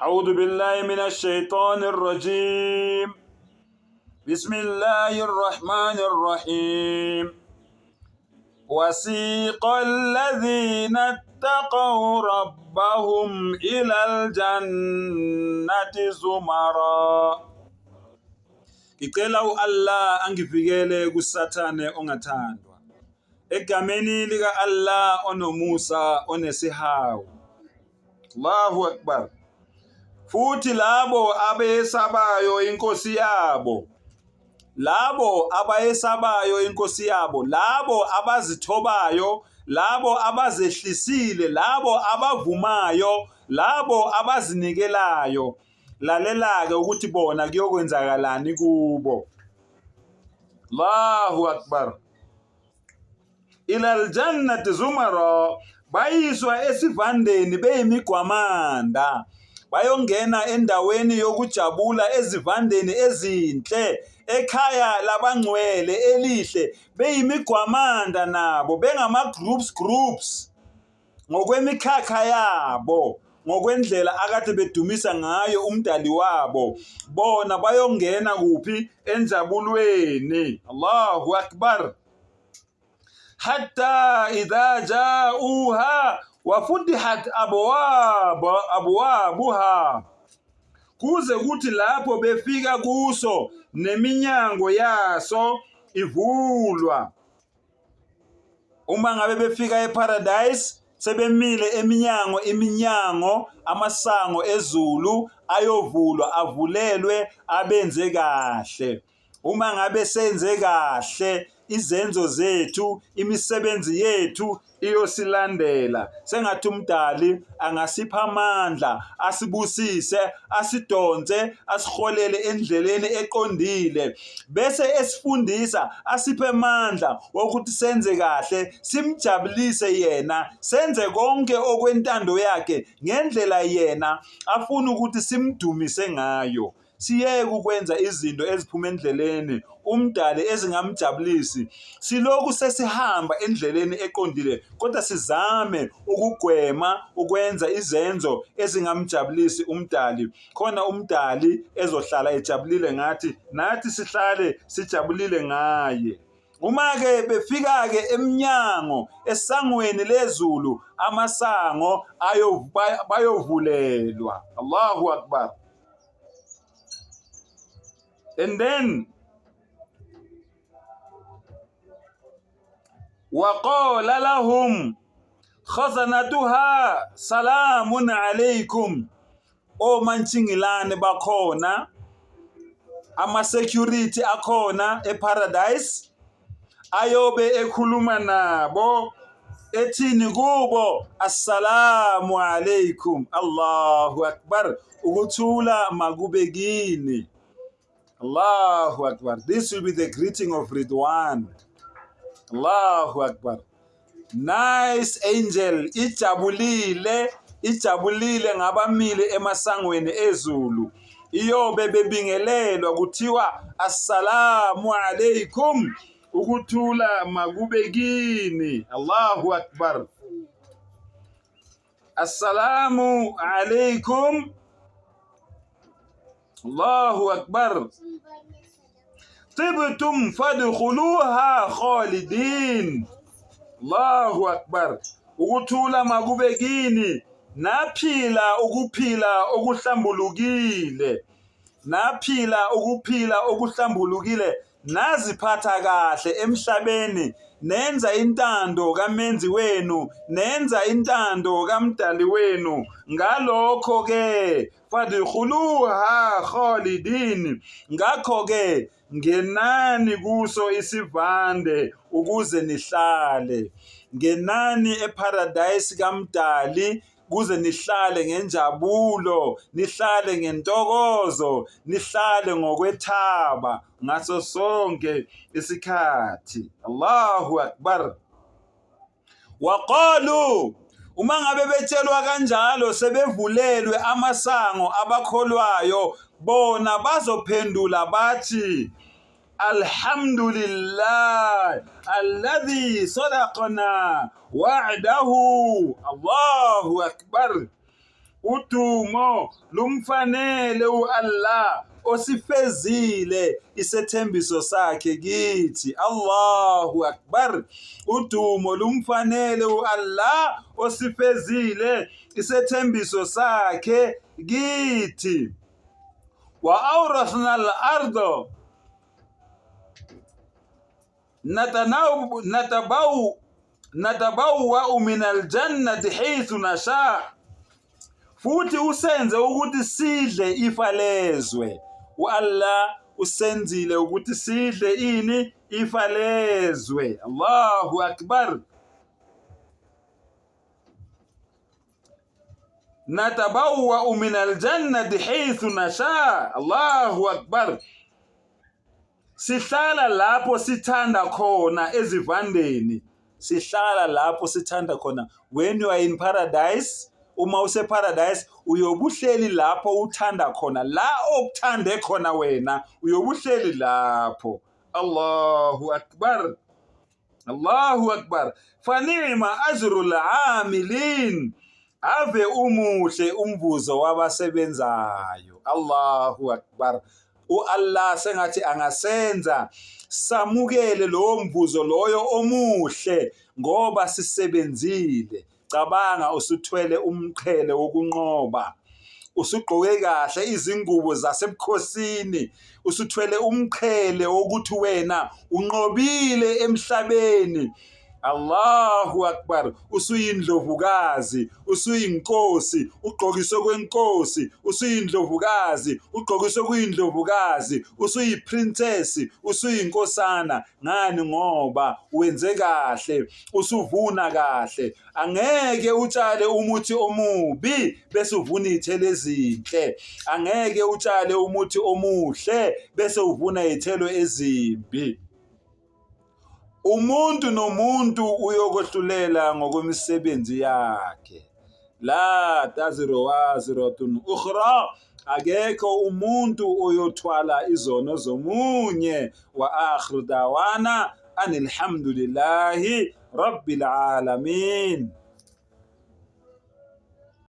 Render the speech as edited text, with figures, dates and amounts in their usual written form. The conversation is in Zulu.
أعوذ بالله من الشيطان الرجيم بسم الله الرحمن الرحيم وسيق الذين اتقوا ربهم إلى الجنة زمرا. Ngicela u-Allah angivikele kuSathane ongathandwa. Egameni lika-Allah onomusa onesihawu. Allahu Akbar. Futhi labo abesabayo inkosi yabo, labo abayesabayo inkosi yabo, labo abazithobayo, labo abazehlisile, labo abavumayo, labo abazinikelayo, lalela-ke ukuthi bona kuyokwenzakalani kubo. Allahu Akbar. Ila aljannati zumara, bayiswa esivandeni beyimigwamanda, bayongena endaweni yokujabula ezivandeni ezinhle, ekhaya labangcwele elihle, beyimigwamanda nabo, bengama-groups groups ngokwemikhakha yabo, ngokwendlela akade bedumisa ngayo umdali wabo. Bona bayongena kuphi? Enjabulweni. Allahu Akbar. Hatta idha jauha wafutihat abwabuha, kuze kuthi lapho befika kuso neminyango yaso ivulwa. Uma ngabe befika eParadise sebemile eminyango, iminyango, amasango ezulu ayovulwa, avulelwe abenze kahle. Uma ngabe senze kahle, izenzo zethu, imisebenzi yethu iyosilandela. Sengathi uMdali angasipha amandla, asibusise, asidonse, asiholele endleleni eqondile, bese esifundisa, asiphe amandla wokuthi senze kahle, simjabulise yena, senze konke okwentando yakhe ngendlela yena afuna ukuthi simdumise ngayo. Siyeke ukwenza izinto eziphuma endleleni uMdali ezingamjabulisi. Silokhu sesihamba endleleni eqondile kodwa sizame ukugwema ukwenza izenzo ezingamjabulisi uMdali. Khona uMdali ezohlala ejabulile ngathi, nathi sihlale sijabulile ngaye. Uma-ke befika-ke emnyango esangweni lezulu, amasango bayovulelwa. Allahu Akbar. And then waqala lahum khazanatuha salamun alaykum, omantshingilane bakhona, ama-security akhona eParadise ayobe ekhuluma nabo ethini kubo? Assalamu alaikum. Allahu Akbar, ukuthula makube kini. Allahu Akbar. This will be the greeting of Ridwan. Allahu Akbar. Nice angel ijabulile, ijabulile ngabamile emasangweni ezulu. Iyobe bebingelelwa kuthiwa assalamu alaikum, ukuthula makube kini. Allahu Akbar. Assalamu alaikum. Allahu Akbar. Tibtum fadkhuluha khalidin. Allahu Akbar. Ukuthula makube kini, naphila ukuphila okuhlambulukile, naphila ukuphila okuhlambulukile, naziphatha kahle emhlabeni, nenza intando kaMenzi wenu, nenza intando kaMdali wenu. Ngalokho ke fadkhuluha khalidin, ngakho ke ngenani kuso isivande ukuze nihlale. Ngenani eParadise kaMdali kuze nihlale ngenjabulo, nihlale ngentokozo, nihlale ngokwethaba ngaso sonke isikhathi. Allahu Akbar. Waqalu, uma ngabe betshelwa kanjalo sebevulelwe amasango abakholwayo, bona bazophendula bathi alhamdulillah alladhi sadaqana wa'dahu. Allahu Akbar. Udumo lumfanele u-Allah osifezile isethembiso sakhe kithi. Allahu Akbar. Udumo lumfanele u-Allah osifezile isethembiso sakhe kithi. Wa awrathna al-ardo natabawwa'u min aljannati haythu nasha, futhi usenze ukuthi sidle ifa lezwe. U-Allah usenzile ukuthi sidle ini? Ifa lezwe. Allahu akbar. Natabawwa'u min aljannati haythu nasha. Allahu akbar. Sihlala lapho sithanda khona ezivandeni. Sihlala lapho sithanda khona. When you are in paradise, uma useparadise uyobuhleli lapho uthanda khona, la okuthande khona wena uyobuhleli lapho. Allahu akbar. Allahu akbar. Fanima ajrul amilin. Ave umuhle umvuzo wabasebenzayo. Allahu akbar. U-Allah sengathi angasenza samukele lowo mvuzo loyo omuhle ngoba sisebenzile. Cabanga usuthwele umqhele wokunqoba, usugqoke kahle izingubo zasebukhosini, usuthwele umqhele wokuthi wena unqobile emhlabeni. Allahu Akbar, usuyindlovukazi, usuyinkosi, ugqokiswe kwenkosi, usuyindlovukazi, ugqokiswe kuyindlovukazi, usuyiprincess, usuyinkosana. Ngani? Ngoba wenze kahle, usuvuna kahle. Angeke utshale umuthi omubi bese uvuna iy'thelo ezinhle. Angeke utshale umuthi omuhle bese uvuna iy'thelo ezimbi. Umuntu nomuntu uyokwehlulela ngokwemisebenzi yakhe. La taziru waziratun ukhra, akekho umuntu oyothwala izono zomunye. Wa akhiru dawana anilhamdulillahi rabbil alamin.